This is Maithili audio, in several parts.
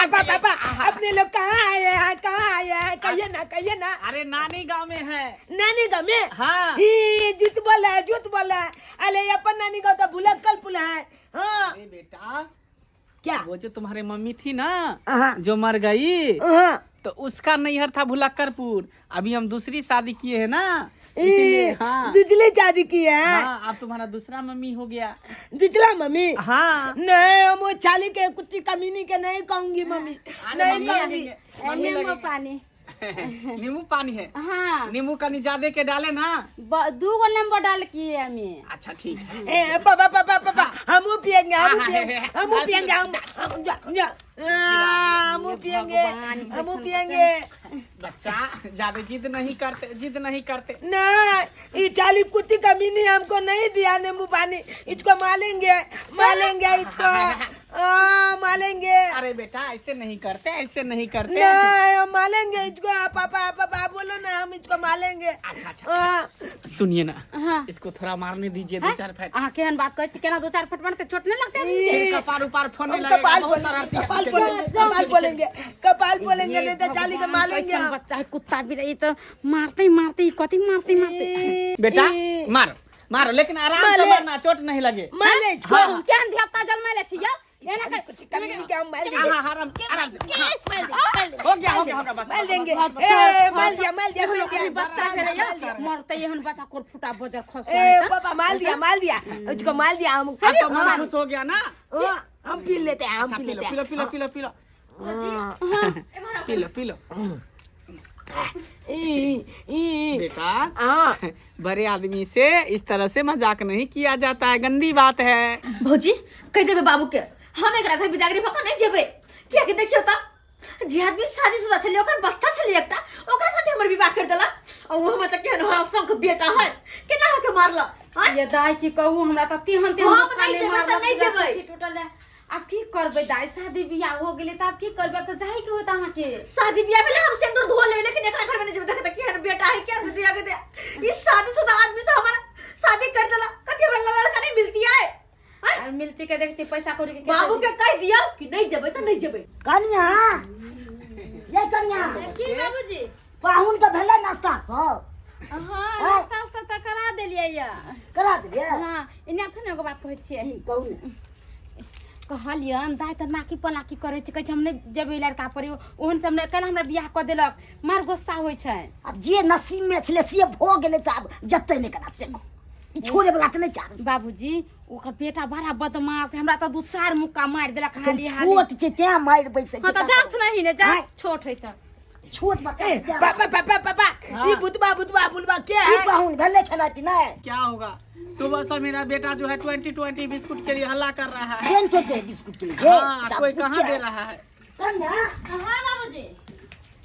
पापा पापा, अपने लोग कहाँ आए हैं, कहाँ आए हैं, कहिए ना, कहिए ना। अरे नानी गांव में है। नानी गांव में? हाँ। ही झूठ बोला है, झूठ बोला है। अरे अपन नानी गांव तो भुलक्कल पुल है। हाँ। अरे बेटा। क्या? वो जो तुम्हारे मम्मी थी ना, हाँ। जो मर गई, हाँ। तो उसका नैहर था भुलक्करपुर। अभी हम दूसरी शादी किए हैं ना, ई, इसीलिए। हाँ। दूसरी शादी की है? हाँ, अब तुम्हारा दूसरा मम्मी हो गया। दूसरा मम्मी? हाँ। नहीं, हम वो चाली के कुत्ती कमीनी के नहीं कहूंगी मम्मी, अरे नहीं मम्मी कहूंगी। लगेंगे, मम्मी नींबू लगेंगे। पानी। नींबू पानी है? हाँ। नींबू कनी ज्यादा के डाले ना। दू गो नींबू डाल के हमें। अच्छा ठीक है। ए पापा पापा पापा, हमू पियेंगे, हमू हाँ, पियेंगे, हाँ, हमू हाँ, पियेंगे, हम जा, जा, हमू पियेंगे, भगवान, हमू कैसन पियेंगे। बच्चा ज्यादा जिद नहीं करते, जिद नहीं करते। नहीं, ये चाली कुत्ती का मिनी हमको नहीं दिया नींबू पानी, इसको मारेंगे, मारेंगे इसको, मारेंगे। अरे बेटा ऐसे नहीं करते, ऐसे नहीं करते। नहीं, हम मारेंगे इसको। पापा पापा बोलो ना, हम इसको मारेंगे। अच्छा, अच्छा। हाँ। सुनिए ना, हाँ। इसको थोड़ा मारने दीजिए, दो चार फैट। अहाँ केहन बात कहै छी, केना दो चार फट मारते चोट नहीं लगते आदमी के? फिर कपार उपार फोड़ने हम लगेगा, कपाल बहुत बोलेंगे, शरारती है। कपाल चलिए, बोलेंगे, चलिए, कपाल चलिए, बोलेंगे, कपाल बोलेंगे, हे नहीं तो चाली के भगवान, मारेंगे कैसन हम। बच्चा है कुत्ता भी रही तो मारते ही मारते ही, कथी मारते ही मारते। बेटा ई। मारो मारो, लेकिन आराम से माले। मारना, चोट नहीं लगे। मारे इसको। हाँ, केहन धियापुता जन्मैले छी यौ? एना कर- कमीनी के हम मार देंगे। हाँ, हाँ, आराम आराम से, हाँ। मार देंगे, हो गया, हो गया, हो गया, बस, मार बस, देंगे। बस, बस, ए, बस, मार दिया, मार दिया, मार दिया। अभी बच्चा भेलै यौ, मार दिया। मरतै एहन बच्चा कोर फुटा बजर खसो ए पापा मार दिया, मार दिया, उसको मार दिया हम। अब तो मन खुश हो गया ना? हाँ, हम पी लेते हैं, हम अच्छा, पी पी लो, लेते पी लो, हैं। P low, P low, P low, P low, P low. ई, ई, बेटा हाँ। बड़े आदमी से इस तरह से मजाक नहीं किया जाता है, गंदी बात है। भौजी कहि देबै बाबू के हम एकरा घर बिदागरी भऽ कऽ नहि जेबै, कियाकि देखियौ तऽ जे आदमी शादीशुदा छलै ओकर बच्चा छलै एकटा, ओकरा साथे हमर विवाह कर देलक, आ ओहो में तऽ केहन हरासंक बेटा है, केना अहाँके मारलक? आँय? ये दाइ की कहू, हमरा तऽ तेहन तेहन हम धोखा नहि नहि जेबै तऽ मारलक, नहि पूरा जेबै। चिट्ठी टूटल जाय। आब की करबै दाइ, शादी बियाह हो गेलै तऽ आब की करबै, आब तऽ जाइके होत अहाँके। शादी बियाह भेलै हम सिंदूर धो लेबै, लेकिन एकरा घर में नहि जेबै। देखै तऽ केहन बेटा है, केहन दिया के दिया, ई शादीशुदा आदमी से हमर शादी कर देलक, कथी हमरा लड़का नहि मिलती है? आँय? आर मिलती के देख छी पैसा कौड़ी के। बाबू के कहि दियौ कि नहि जेबै तऽ नहि जेबै। कनिया, ये कनिया। की बाबूजी? पाहुन के भेलै नाश्ता सब? हाँ, नाश्ता उस्ता तऽ करा देलियै या। करा देलियै? हाँ, एने आबथु ने, एगो बात कहै छियै। की कहू ने। कहलियन दाइ तऽ नाकी पलाकी करै छै, कहै छै हम नहि जेबै लड़का पर, ओहन सब नहि काल्हि हमरा बियाह कऽ देलक, मार गुस्सा होइ छै। आब जे नसीब में छलै से भऽ गेलै, तऽ आब जेतै नहि करा से कहू। ई छोड़े वाला तऽ नहि चाहबै। बाबूजी, ओकर बेटा बड़ा बदमाश है, हमरा तऽ दू चार मुक्का मारि देलक हाली हाली। छोट छै तें मारि बैसै हाँ तऽ जाथ नहीं ने जा, आँय। छोट है तऽ। छोट बच्चा ए, छै तें। पापा पापा पापा, ये बुतबा बुतबा बुलबा क्या की है? पाहुन भेलै खेनाइ पिनाइ? क्या होगा, सुबह से मेरा बेटा जो है 20 20 बिस्कुट के लिए हल्ला कर रहा है। केहन टोटे बिस्कुट के लिए? हाँ, चाप कोई कुट कहाँ के। दे रहा है। कन्या। हाँ बाबूजी।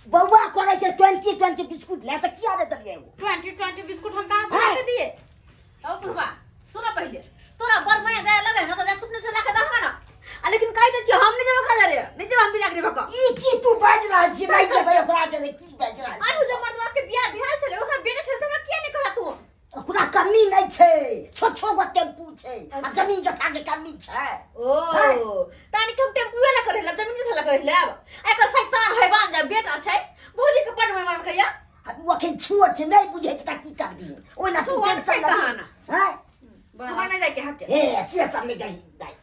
बौआ करै छै 20 20 बिस्कुट ले, तऽ किया नहि देलियै ओ? 20 20 बिस्कुट हम कहाँ से ला के दिए? ओ बुढ़वा, सुन पहिले, तोरा बड़ माया दया लगे ना तऽ जा सुपने से लाके दहगा ना, आ लेकिन कहि दै छियौ हम नहि जेबै ओकरा जरे, नहि जेबै हम बिदागरी भऽ कऽ। ई की तू बाजि रहल छी, नहि जेबै ओकरा जरे, की बाजि रहल छी? आइ जे मर्दवा के बियाह भेल छलै, ओकरा बेटा छलै, से हमरा किया नहि कहला तू? ओकरा कमी नहि छै, छोट छोट गो टेम्पू छै आ जमीन जथा के कमी छै। ओ तानी हम टेम्पुए ला करे लेब, जमीन जथा ला करे लेब। एकर शैतान हैवान जा बेटा छै, भौजी के बड मारल कहिया। आ ओ अखन छोट छै, नहि बुझै छै तऽ की करबी, ओहि ला तू छोट टेंशन छै लेबही? कहाँ ना। हैं? हमरा नहि जाय के हक। हे, से सब नहि दही दाइ।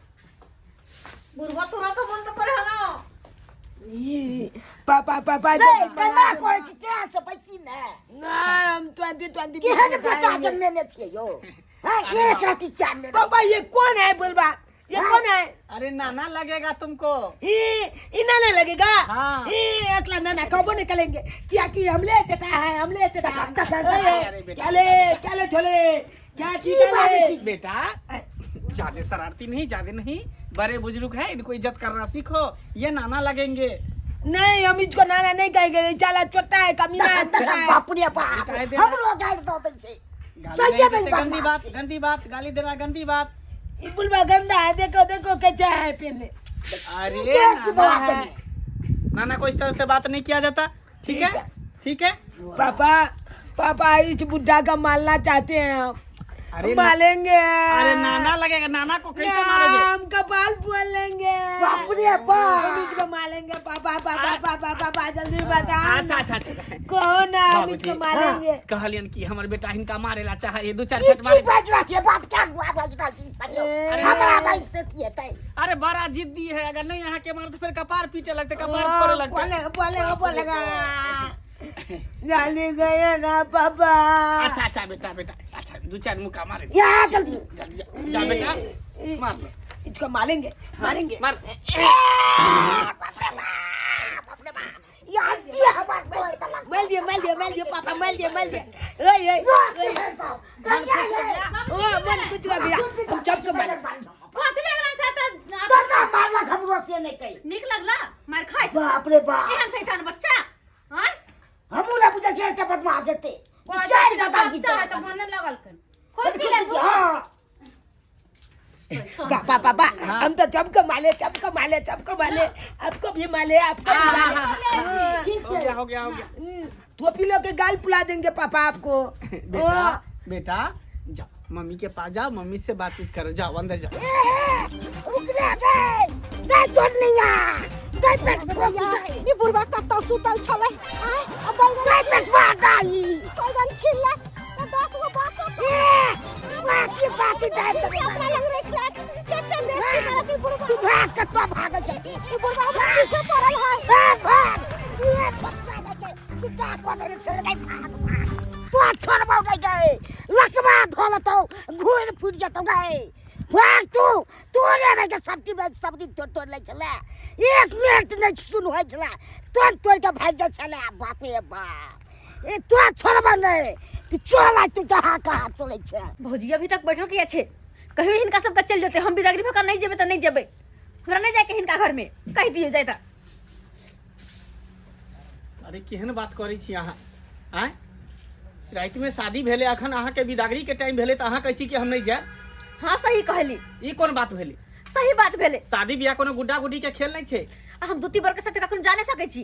बुढ़वा तोरा तऽ मन तऽ करे है ना। ई, पापा पापा। नहि केना करै छी तें से बैसी ने। नहीं, हम 20 20 केहन बिस्कुट बेटा खाएंगे। जन्मेले छियै यौ? हैं, एक रति चार नहि रहै। पापा, ये कौन है बुलबा, ये हाँ? कौन है? अरे नाना लगेगा तुमको। ई ई नाना लगेगा? हाँ। ई एकला नाना कबो निकलेंगे, क्या कि हम ले चटा है, हम ले चटा तक- तक- तक- है। अरे बेटा, क्या ले, क्या ले छोले, क्या की चीज बाजै ले छी? बेटा ज्यादा शरारती नहीं, ज्यादा नहीं, बड़े बुजुर्ग है, इनको इज्जत करना सीखो, ये नाना लगेंगे। नहीं, हम इसको नाना नहीं कहेंगे, ये साला छोटा है, कमीना है, तखन छोटा है। बाप रे बाप, काहे दे हमरो गारि दऽ दै छै। गाली सहिए नहीं मे देते, गंदी बदमाश बात छै। गंदी बात, गाली देना गंदी बात। ये बुलबा गंदा है, देखो देखो कैसा है पहले। अरे के छी नाना बौआ है। कनी? नाना को इस तरह से बात नहीं किया जाता, ठीक है? ठीक है। पापा पापा, इस बुढ़ा का मारना चाहते हैं हम। अरे मारेंगे। अरे नाना लगेगा, नाना को कैसे मारोगे? हमका बाल बोलेंगे। बाप रे बाप। हम इसको मारेंगे। पापा पापा पापा पापा जल्दी बताओ। अच्छा अच्छा अच्छा अच्छा। कौन है हम बाबूजी, इसको मारेंगे? कहलियन कि हमर बेटा हिनका मारेला चाहे दू चार ई फट की मारे। बाजि रहल छियै बाप, क्या गुआ बाजि रहल छी सब यौ? हमरा बाइक से की हेतै? अरे बड़ा जिद्दी है, अगर नहीं यहाँ के मार तो फिर कपार पीटे लगते, कपार फोड़े लगते। बोलेगा बोलेगा बोलेगा, जाने गए ना पापा। अच्छा अच्छा बेटा बेटा, अच्छा दू चार मुक्का मारे। या जल्दी जल्दी जा, जा बेटा मार ले। इसको मारेंगे मारेंगे। मार। बाप रे बाप, यार दिया हमर तोड़ देलक। मार दिए मार दिए मार दिए पापा, मार दिए मार दिए। ओए ओए रोक दे सब कन्या ये। ओ मन कुछ हो गया, हम चप के मारे। कथी भए गेलन से तऽ दादा मारलक हमरो से नहि कहि। नीक लगला मार खाइत? बाप रे बाप, एहन शैतान बच्चा। हाँ हमहूँ नहि बुझै छियै एते बदमाश हेतै। कहै चारि छथिन दादा बच्चा है तऽ भने लगलखिन खुरपी ले। हाँ पापा पापा हम तो चप के मारे, चप के मारे, चप के मारे, आपको भी मारे, आपको भी मारे। ठीक हो छै गया हो गया हो गया। टोपी लो के गाल पुला देंगे पापा आपको। बेटा बेटा जाओ मम्मी के पास जाओ, मम्मी से बातचीत करो, जाओ अंदर जाओ। रुक जा गए गए छोड़निया गए पेट गए। ई बुढ़वा कतऽ सुतल छलै? आँय, आ बैगन गए पेटवा गई। बैगन छिललक तऽ 10 गो बाँचत। ए बाकी बाकी जाए तो अपना लग रखि लेत। कते बेइज्जती करत ई बुढ़वा। तू भाग कतऽ भागै छै? ई बुढ़वा हमरा पीछे पड़ल है। भाग भाग, ए बच्चा बच्चा सुता को देने छलै गए, भाग भाग, तो छोड़बौ नहि गए, लकवा धोलतौ, घूर फुट जेतौ गए, भाग तू। तोरे रे के सब्जी में सब्जी तोड़ तोड़ लै छलै, एक मिनट नहि सुन होइ छलै, तोड़ तोड़ के भागि जाइ छलै। बाप रे बाप, ए तो छोड़बौ नहि, तू चल आ, तू कहाँ कहाँ चलै छै? भौजी अभी तक बैठल किया छै? कहियो हिनका सबके चलि जेतै, हम बिदागरी भऽ कऽ नहि जेबै तऽ नहि जेबै, हमरा नहि जायके हिनका घरमे, कहि दियौ जाय तऽ। अरे केहन बात करै छी अहाँ? आँय, रातिमे शादी भेलै, अखन अहाँके बिदागरी के टाइम भेलै तऽ अहाँ कहै छी कि हम नहि जायब? हाँ सही कहली। ई कोन बात भेलै? सही बात भेलै। शादी बियाह कोनो गुड्डा गुड्डी के खेल नहि छै। आ हम दूती बर के साथे कखनो जा नहि सकै छी।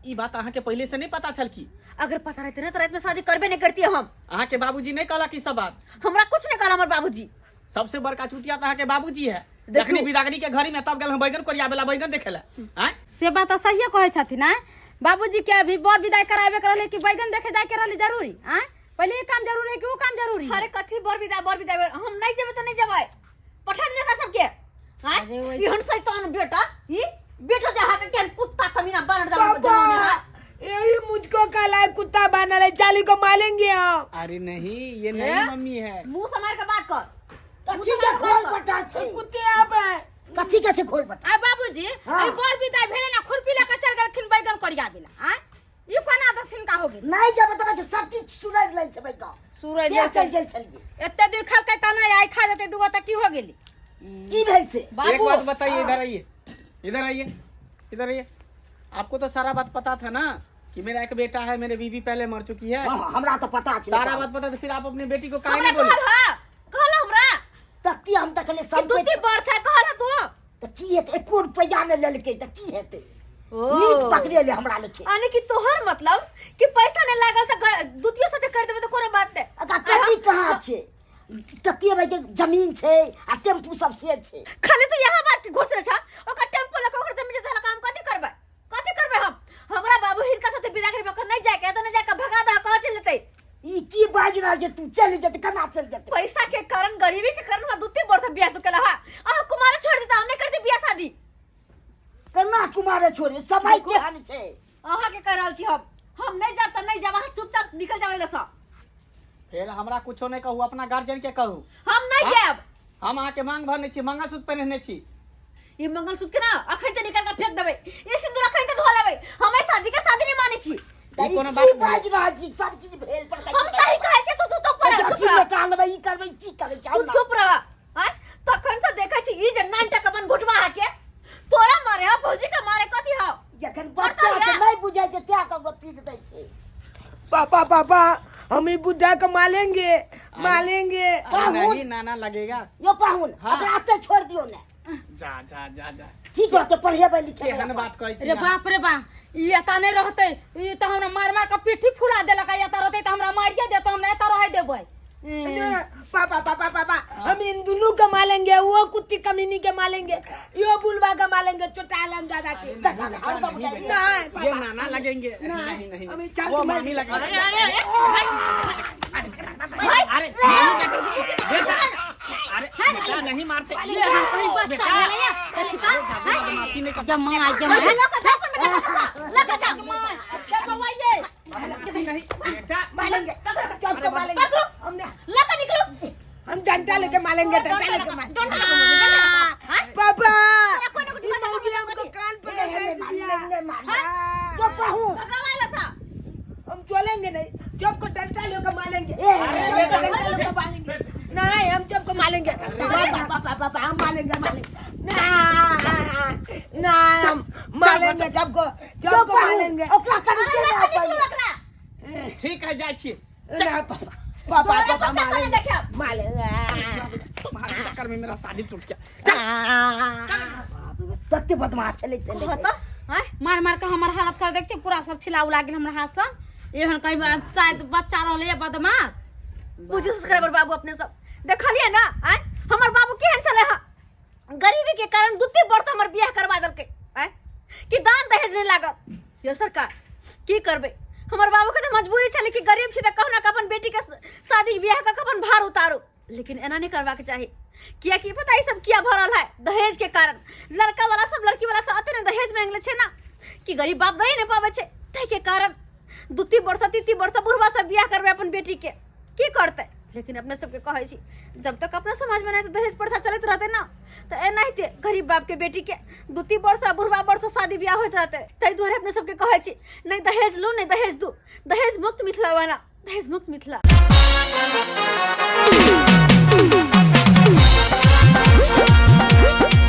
ई बात अहाँके पहिले से नहि पता छल की? अगर पता रहते ना तो रात में शादी करबे नहीं करती हम। अहाँके बाबूजी नहि कहलक ई सब बात? हमरा कुछ नहीं कहला हमर बाबूजी। सबसे बड़का चुतिया तऽ अहाँके बाबूजी है। देखू। जखनी बिदागरी के घड़ी में तब गेल हम बैगन कोरियाबे ला, बैगन देखे ला। आँय से बात तऽ सहिए कहै छथिन। आँय बाबूजी के अभी बर विदाई कराबे के रहलै कि बैगन देखे जाय के रहलै जरूरी? आँय पहिले ई काम जरूरी है कि ऊ काम जरूरी है? अरे कथी बर विदाई बर विदाई, हम नहीं जेबै तऽ नहीं जेबै, पठा दियौ एकरा सबके। आँय अरे ओइ- एहन शैतान बेटा, ई बेटा जे अहाँके केहन कुत्ता कमीना बानर पापा यही मुझको काला कुत्ता बना रहे, चाली को मारेंगे हम। अरे नहीं ये नहीं मम्मी है। मुंह समार के बात कर। कथी के खोल बटा छै? कुत्ते आप हैं। कथी के छै खोल बटा? आ बाबूजी हाँ। अभी बर विदाई भेलै ना, खुरपी लऽ कऽ चल गेलखिन बैगन कोरियाबे ला। आँय ई कोना आदत हिनका हो गेल? नहि जेबै तऽ सब चीज सुनै लै छै गाँव सूरज के चलि गेल छलियै। एते दिन खलकै तऽ नहि, आइ खा जेतै दूगो तऽ की हो गेलै? की भेल से? एक बात बताइए, इधर आइए इधर आइए इधर आइए, आपको तो सारा बात पता था ना कि मेरा एक बेटा है, मेरे बीवी पहले मर चुकी है। हाँ, हमरा तऽ पता छै। सारा बात पता तो फिर आप अपने बेटी को काहे हमरा नहीं बोले? कहल हा, कहल हमरा तऽ की हम देखले कि सब दूती बर छै, कहल तू तऽ की हेतै? एको रुपैआ नहि लेलकै तऽ की हेतै? ओ। नीक पकड़ेले हमरा लेखे। यानी कि तोहर मतलब कि पैसा नहीं लागल तऽ दूतियो साथे कर देबै तऽ कोनो बात नहीं। अका कमी कहाँ छै? कते भाई के जमीन छै आ टेम्पू सब से छै। खाली तू यहाँ बात के घोष रहे छा, ओकर टेम्पो लके ओकर जमीन जला काम कथी करबै? कथी करबै हम? हमरा बाबू हिनका साथे बिदागरी भऽ कऽ नहि जायके तऽ नहि जायके, भगा दह कहाँ चलि जेतै? ई की बाजि रहल छै तू? चलि जेतै, केना चलि जेतै? पैसा के कारण, गरीबी के कारण हमरा दूती बर से बियाह तू केला हा, अहाँ कुमारे छोड़ देता, हम नहीं करते बियाह शादी। केना कुमारे छोड़े? समय केहन छै? अहाँ के कह रहल छी हम नहीं जाब तऽ नहीं जाब, अहाँ चुपचाप निकल जाब एहिसँ। फिर हमरा कुछो नहीं कहू, अपना गार्जियन के कहू। हम नहीं हाँ? जायब। हम अहाँके मांग भरने छी, मंगलसूत्र पहिरने छी। ई मंगलसूत्र के ना अखन ते निकाल के फेंक देबै, ई सिंदूर अखन ते धो लेबै, हम एहि शादी के शादी नहीं मानै छी। तऽ ई ई कोनो की बात भेलै? बाजि रहल छी? सब चीज भेल पर हम सही कहै छी, तू चुप रह, चुप अथी रह, बेटा लेबै, ई करबै, की करै छै? तू चुप रह। आँय तखन से देखै छी ई जे नानटा के मन घुटवा है के तोरा मारे हा, भौजी के मारे कथी हा? जखन बच्चा के नहि बुझै छै तैं ककरो पीट दै छै। पापा पापा हम ई बुढ़ा को मारेंगे मारेंगे। अरे पाहुन। नहीं नाना लगेगा। यो पाहुन, हाँ। एकरा एते छोड़ि दियौ ने। जा जा जा जा, ठीक रहतै, पढ़ेबै लिखेबै। केहन बात कहै छी रे अहाँ? बाप रे बा, ई एतऽ नहि रहतै, ई तऽ हमरा मार मार के पीठी फुला देलक। एतऽ रहतै तऽ हमरा मारिए देतै, हमरा एतऽ रहै देबै? ना, पापा पापा पापा, हम इन दोनों का मालेंगे, वो कुत्ती कमीनी के मालेंगे, यो बुलवा का मालेंगे, चोटालन दादा के। नहीं, नहीं, नहीं, ये पापा। नाना लगेंगे। नहीं नहीं, हमें चल वो तुम्हारे- मामी लगेंगे। अरे मामी का- बेटा, अरे बेटा नहीं मारते। ये हम कहीं बच्चा बेटा। भेलैया देखी तऽ अरे, बदमाशी नहीं करते। जमा जमा लऽ कऽ जा अपन बेटा के लऽ कऽ जा। जा बौआ ये। बदमाशी नहीं बेटा। मालेंगे, सबको मालेंगे। पकड़ो। हमने लऽ कऽ निकलू। हम डंडा लेके मालेंगे, डंडा लेके मालेंगे। डंडा लेके मारेंगे, डंडा लेके। हाँ? पापा, कोई ना कुछ ये बात मौगी हमको कान पकड़ के दिया। हाँ। तो पहु भगावा ला सा। हम चलेंगे नहीं, सबको डंडा लेके मारेंगे, सबको डंडा लेके मारेंगे। नहीं, हम सबको मारेंगे। पापा पापा पापा, हम मारेंगे मारेंगे। ना ना, हम मारेंगे सबको, तो सबको पहु मारेंगे। ओकरा करी अरे के लऽ ना कऽ निकलू पाई ओकरा। ठीक है, जाइ छियै। ना पापा पापा दोबारा पापा, बच्चा मारेंगे कहाँ देखे? मारेंगे। तुम्हारे चक्कर में मेरा शादी टूट गया। बाप रे, सत्य बदमाश छलै से कहऽ तऽ, आँय? मार मार के हमर हालत कर देख छै, पूरा सब छिला उला गेल हमरा हाथ से। एहन कहीं शायद बच्चा रहलै या बदमाश। बुझू सब्सक्राइबर बाबू, अपने सब देखलियै ना? आँय, हमर बाबू केहन छलै हँ? गरीबी के कारण दुत्ती बर्थ हमर बियाह करवा देलकै, आँय, कि दान दहेज नहि लागत। यौ सरकार, की करबै? हमर बाबू के तऽ मजबूरी छलै कि गरीब छी तऽ कहुना कऽ अपन बेटी के शादी बियाह कऽ के अपन भार उतारू, लेकिन एना नहि करबाक चाही। कियाकि पता ई सब किया भऽ रहल है? दहेज के कारण लड़का वाला सब लड़की वाला सब अते ने दहेज मांगले छै ना कि गरीब बाप दही नहि पाबै छै। ताहि के कारण दू तीन वर्ष 3 3 वर्ष बुढ़वा सब बियाह करबै अपन बेटी के, की करतै? लेकिन अपने सबके कहै छी, जब तक अपना समाजमे नहि दहेज प्रथा चलैत रहतै ना तऽ एनाहिते गरीब बापके बेटीके 2 3 वर्ष आ बुढ़वा वर्ष शादी बियाह होइत रहतै। ताहि दुआरे अपने सबके कहै छी, नहि दहेज लू, नहि दहेज दू। दहेज मुक्त मिथिला बना, दहेज मुक्त मिथिला।